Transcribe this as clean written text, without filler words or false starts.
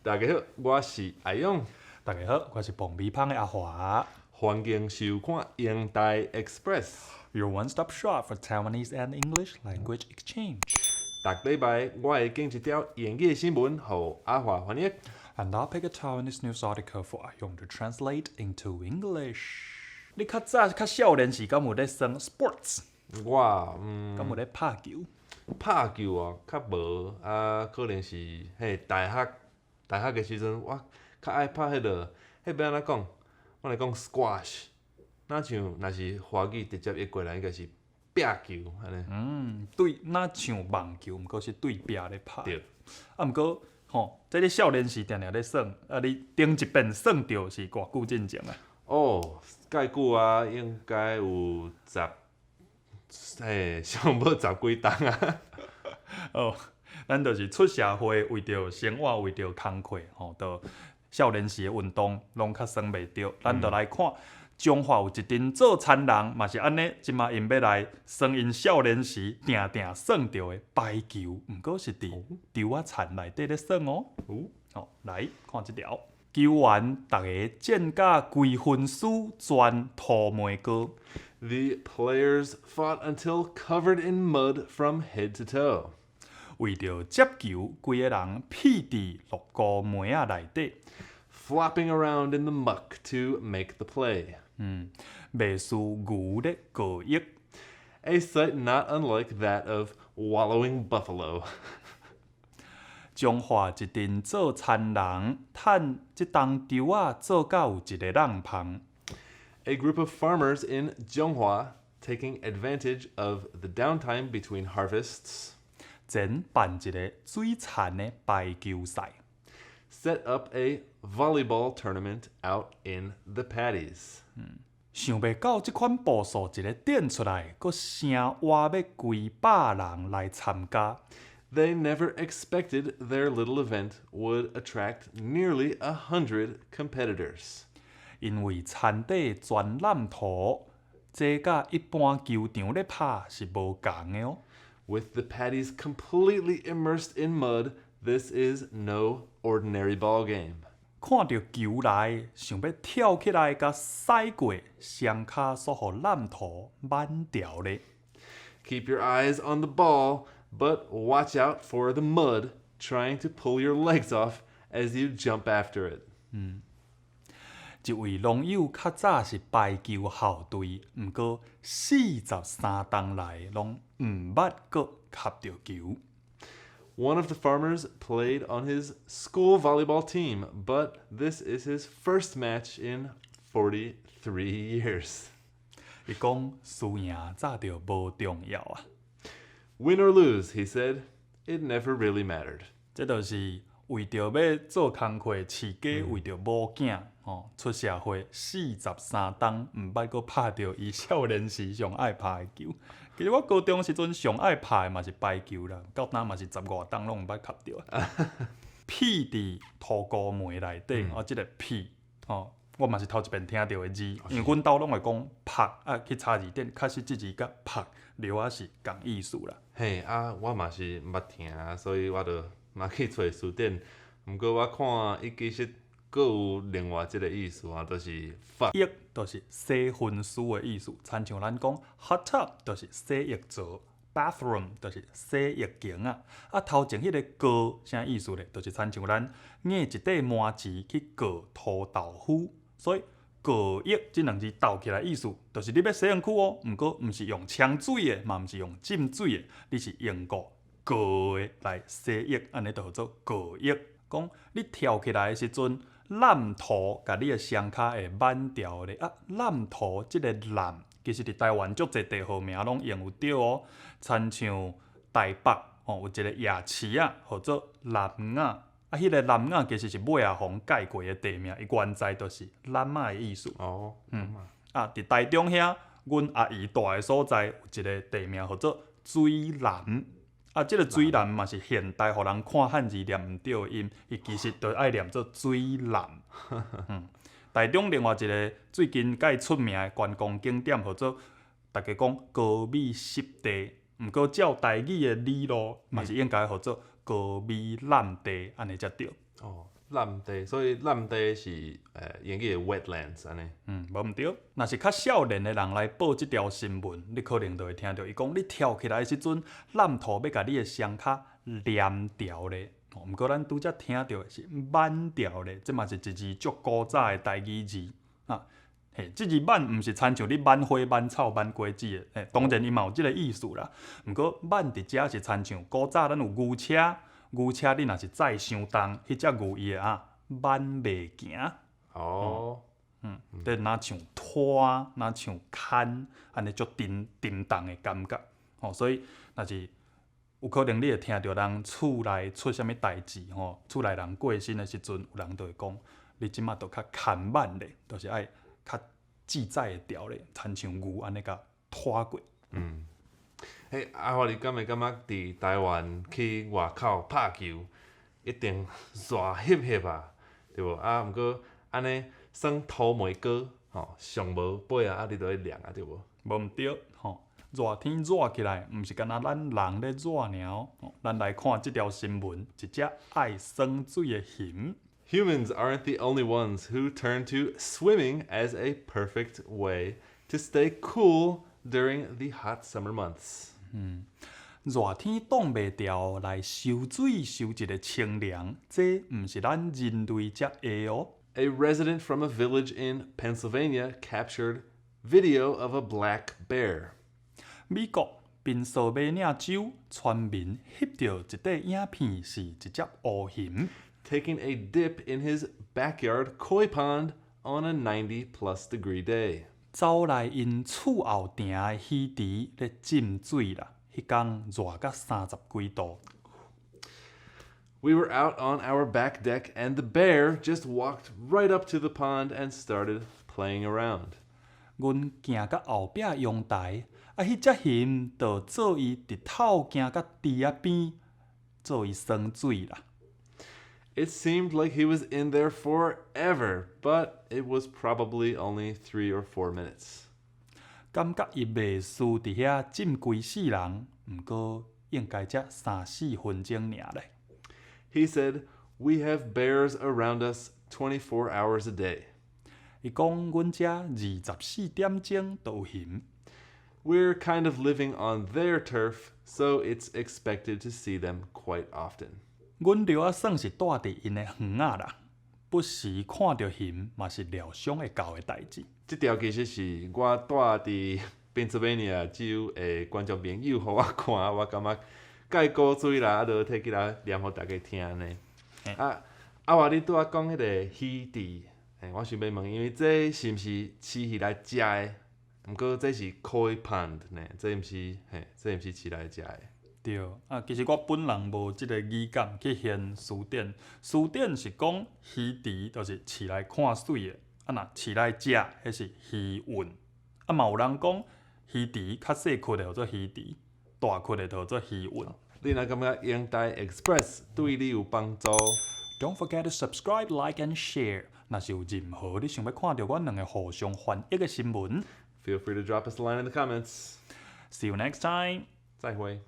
大家好，我是阿勇。大家好，我是磅米芳的阿華。歡迎收看《英台 Express》。 Your one-stop shop for Taiwanese and English language exchange。逐禮拜我會揀一條英語新聞，予阿華翻譯。 And I'll pick a Taiwanese news article for 阿勇 to translate into English。你較早較少年時敢有咧耍 sports？我敢有咧拍球？拍球哦，較無啊，可能是嘿大學大學的時陣，我較愛拍彼個，彼欲按怎講？我來講 squash，若像若是華語直接譯過來，應該是壁球按呢。嗯，對，若像網球，毋過是對壁咧拍。對。啊，毋過吼，這你少年時定定咧耍，啊，你頂一遍耍著是偌久進前啊？哦，蓋久啊，應該有十，嘿，上無十幾冬啊。哦，咱就是出社會，為著生活，為著工課，吼，就少年時的運動攏較耍袂著。咱就來看彰化有一陣做田人，嘛是按呢，這馬𪜶欲來耍𪜶少年時定定耍著的排球，毋過是佇稻仔田內底咧耍哦。哦，來看這條，球員逐个戰甲規身軀全塗糜膏。 The players fought until covered in mud from head to toe. 為著接球，規个人屁佇落膏糜仔內底。 Flopping around in the muck to make the play. 袂輸牛咧告浴。 A sight not unlike that of wallowing buffalo. 彰化一陣做田人，趁這冬稻仔做甲有一個櫳芳。 A group of farmers in Zhonghua, taking advantage of the downtime between harvests, 前辦一个水田的排球賽。 set up a volleyball tournament out in the paddies. 想袂到這款步數一个展出來，閣聲倚欲幾百人來參加。 They never expected their little event would attract nearly 100 competitors. 因為田底全湳塗，這佮一般球場咧拍是無仝的哦。 With the paddies completely immersed in mud, this is no ordinary ball game. 看著球來，想欲跳起來共屎過，雙跤煞予湳塗挽牢咧。 Keep your eyes on the ball, but watch out for the mud trying to pull your legs off as you jump after it. 一位農友較早是排球校隊，毋過43冬來攏毋捌閣合著球。 One of the farmers played on his school volleyball team, but this is his first match in 43 years. 伊講輸贏早就無重要啊。 "Win or lose," he said, "it never really mattered." 這就是為著欲做工課飼雞，為著某囝吼出社會43冬毋捌閣拍著伊少年時上愛拍的球。其實我高中時陣上愛拍的嘛是排球啦，到今嘛是十外冬攏毋捌合著。屁佇塗膏糜內底，哦，這个屁吼，我嘛是頭一遍聽著的字，因為阮兜攏會講曝啊，去查字典，確實這字佮曝著仔是仝意思啦。嘿啊，我嘛是毋捌聽，所以我就嘛去揣辭典。毋過我看伊其實閣有另外一个意思啊，就是 fuck。浴就是洗身軀的意思，親像咱講 hot tub 就是洗浴槽，bathroom 就是洗浴間啊。啊，頭前彼个膏啥意思咧？就是親像咱捏一塊麻糍去膏塗豆腐，所以膏浴這兩字鬥起來意思，就是你欲洗身軀哦，毋過毋是用沖水的，嘛毋是用浸水的，你是用膏膏的來洗浴，按呢就號做膏浴。講你跳起來的時陣，湳塗共你的雙跤會挽牢咧。啊，湳塗這个湳，其實佇台灣足濟地號名攏用有著哦，親像台北吼有一个夜市仔，號做南仔。啊，彼个南仔其實是尾仔予人改過的地名，伊原在就是湳仔的意思。啊，佇台中遐，阮阿姨蹛的所在有一个地名號做水南。啊，這个水南嘛是現代予人看漢字念毋著的音，伊其實就愛念做水南。台中另外一个最近蓋出名的觀光景點，號做逐家講高美濕地，毋過照台語的理路，嘛是應該號做高美湳地，按呢才對。哦，濫地，所以濫地是英語的 wetlands 按呢。嗯，無毋對。若是較少年的人來報這條新聞，你可能就會聽著伊講，你跳起來的時陣，濫土欲共你的雙跤黏牢咧。毋過咱拄才聽著的是挽牢咧，這嘛是一字足古早的台語字啊。嘿，這字挽毋是親像你挽花、挽草、挽果子的，嘿，當然伊嘛有這個意思啦。毋過挽佇遮是親像古早咱有牛車，牛車你若是載傷重，彼隻牛伊會啊挽袂行。嗯，這若像拖，若像牽，按呢足沉沉重的感覺。吼，所以若是有可能你會聽著人厝內出啥物代誌吼，厝內人過身的時陣，有人就會講，你這馬著較牽挽咧，就是愛較自在會牢咧，親像牛按呢共拖過。嘿，阿華，你敢會感覺佇台灣去外口拍球，一定熱翕翕啊，對無？啊，毋過按呢耍土眉糕，吼，上無尾仔啊，你就會涼啊，對無？無毋對，吼，熱天熱起來，毋是干焦咱人咧熱爾哦。咱來看這條新聞，一隻愛耍水的熊。 Humans aren't the only ones who turn to swimming as a perfect way to stay cool during the hot summer months. 熱天擋袂牢來泅水泅一个清涼，這毋是咱人類才會哦。 A resident from a village in Pennsylvania captured video of a black bear. 美國賓索維尼亞州村民翕著一塊影片，是一隻烏熊。 Taking a dip in his backyard koi pond on a 90 plus degree day. 走來𪜶厝後埕的魚池咧浸水啦，彼工熱甲三十幾度。 We were out on our back deck and the bear just walked right up to the pond and started playing around. 阮行到後壁陽台，啊，彼隻熊就做伊直透行到池仔邊，做伊耍水啦。 It seemed like he was in there forever, but it was probably only 3 or 4 minutes. 感覺伊袂輸佇遐浸規世人，毋過應該才三四分鐘爾咧。 He said, "We have bears around us 24 hours a day." 伊講阮遮24點鐘都有熊。 We're kind of living on their turf, so it's expected to see them quite often. 阮著仔算是蹛佇𪜶的園仔啦，不時看著熊嘛是料想會到的代誌。這條其實是我蹛佇賓州維尼亞州的觀眾朋友予我看，我感覺蓋古錐啦，啊，就提起來念予大家聽呢。啊，阿華，你拄仔講彼个魚池，嘿，我想欲問，因為這是毋是飼魚來食的？毋過這是 koi pond 呢，這毋是嘿，這毋是飼來食的。對，啊，其實我本人無這个語感去掀辭典，辭典是講魚池就是飼來看媠的，啊若飼來食，彼是魚塭。啊嘛有人講魚池較細窟的叫做魚池，大窟的就叫做魚塭。你若感覺英台 Express 對你有幫助，Don't forget to subscribe, like and share。若是有任何你想欲看著阮兩个互相翻譯的新聞，Feel free to drop us a line in the comments。 See you next time。再會。